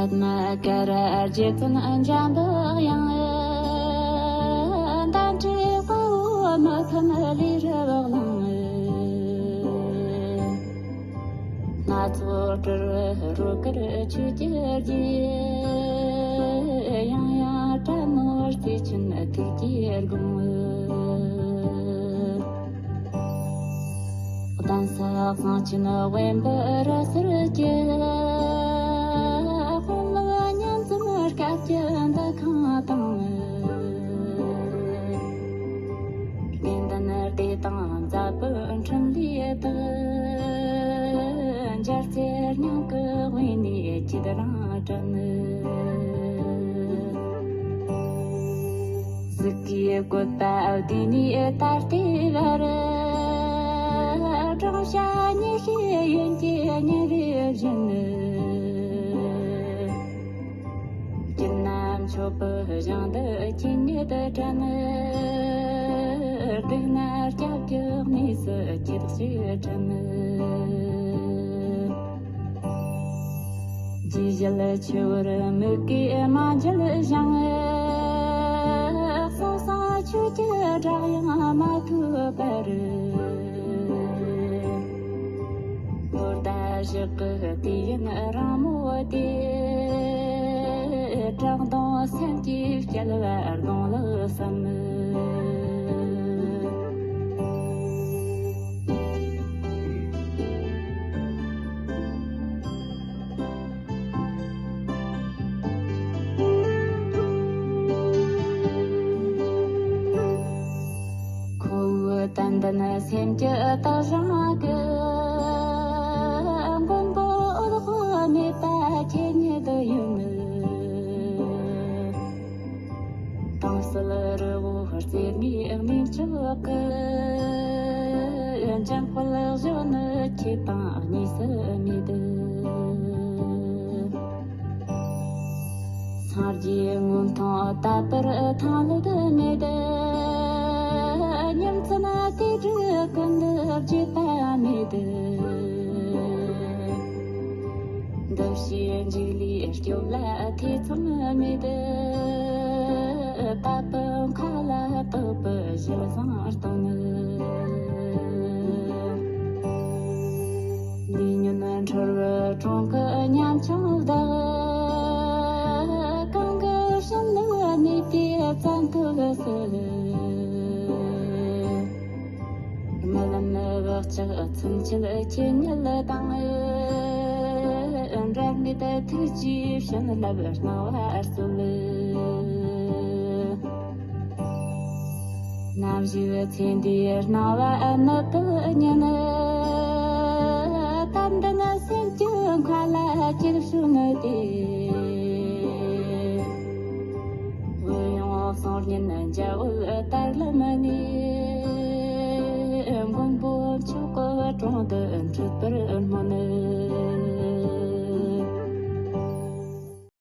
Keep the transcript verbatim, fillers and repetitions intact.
པདྨ་ཀ་ར་རྗེ་བཙུན་འཇམ་པའི་དབྱངས། གདན་ཁྲི་དཔའ་བོ་མི་ཕམ་ལས་རབ་གླིང་། སྣ་ཚོགས་སྤྲུལ་པའི་རོལ་གར་ཆོས་ཀྱི་རྒྱལ། ཡང་ཡང་བཀྲ་ནོར་རྩེ་ཆེན་ཐུགས་ཀྱི་དགོངས། གདན་ས་གསང་ཆེན་དབེན་པའི་རི་སུལ་གྱི། དཔོན་སློབ་མཉམ་འཛོམས་སྐབས་ཀྱི་འདུ་ཁང་དང་། དགེ་འདུན་སྡེ་དང་མཛད་པའི་འཕྲིན་ལས་དག། མཇལ་རྩེར་སྙིང་གི་དབུས་ནས་ཁྱེད་རང་དྲན། གཟིགས་ཀྱི་བཀོད་པ་བསྡུས་ནས་ད་ལྟའི་བར། བགྲང་བྱ་ཉི་ཤུའི་ཡན་གྱི་ཉིན་རེ་བཞིན། སྐྱིད་ན་མཆོད་པའི་ཞིང་དུ་ཁྱེད་ཉིད་དྲན། སྡུག་ན་སྐྱབས་ཀྱི་གནས་སུ་ཁྱེད་ཞིག་དྲན། རྗེས་གཞིར་འཆི་བར་མིག་གིས་མ་མཇལ་ཞིང་། གསང་གསུམ་ཆོས་ཀྱི་སྒྲ་དབྱངས་མ་ཐོས་པར། ལོ་ཟླ་ཞག་གི་དུས་ཡུན་རིང་མོ་དེ། བཀྲག་མདངས་སེམས་ཀྱིས་བསྐྱལ་བར་གདོང་ལ་བསམ། ཁོ་བོའི་དད་འདུན་སེམས་ཀྱི་དག་ཞིང་གི། མགོན་པོ་འོད་དཔག་མེད་པ་ཁྱེད་ཉིད་ཡིན། དྭངས་གསལ་རི་བོ་རྩེ་ལྔའི་གནས་མཆོག་གི། འཇམ་དཔལ་གཞོན་ནུ་ཁྱེད་དང་གཉིས་སུ་མེད། སངས་རྒྱས་མངོན་མཐོང་དད་པར་ཐང་ལུགས་མེད། ཉིན་མཚན་དུས་དྲུག་ཀུན་ཏུ་བརྗེད་པ་མེད། འདུ་ཤེས་འཇིག་ལས་སྐྱོབ་ལ་ཐེ་ཚོམ་མེད། དད་པའི་མཁའ་ལ་གཏོགས་པའི་ཞལ་བཟང་སྟོན། ལས་ཉོན་འཁྲུལ་བའི་གྲོང་གི་ཉམ་ཆུང་བདག། གང་གི་བྱིན་རླབས་གནས་པའི་བཙན་ཐབས་སུ། རྨི་ལམ་བག་ཆགས་མཚོན་ཆེད་ཁྱེད་ཉིད་དང་། འབྲལ་མེད་ཐུགས་ཀྱི་བྱིན་རླབས་སྣང་བར་སྩོལ། ནམ་ཞིག་ཚེ་འདིའི་སྣང་བ་ནུབ་པའི་ཉིན། དད་འདུན་སེམས་ཀྱི་མཁའ་ལ་ཅིག་ཞོན་ཏེ། འོད་ཡངས་གསུང་སྙན་འཇའ་འོད་དར་ལམ་ནས། མགོན་པོ་མཆོག་གི་དྲུང་དུ་འཁྲིད་པར་སྨོན།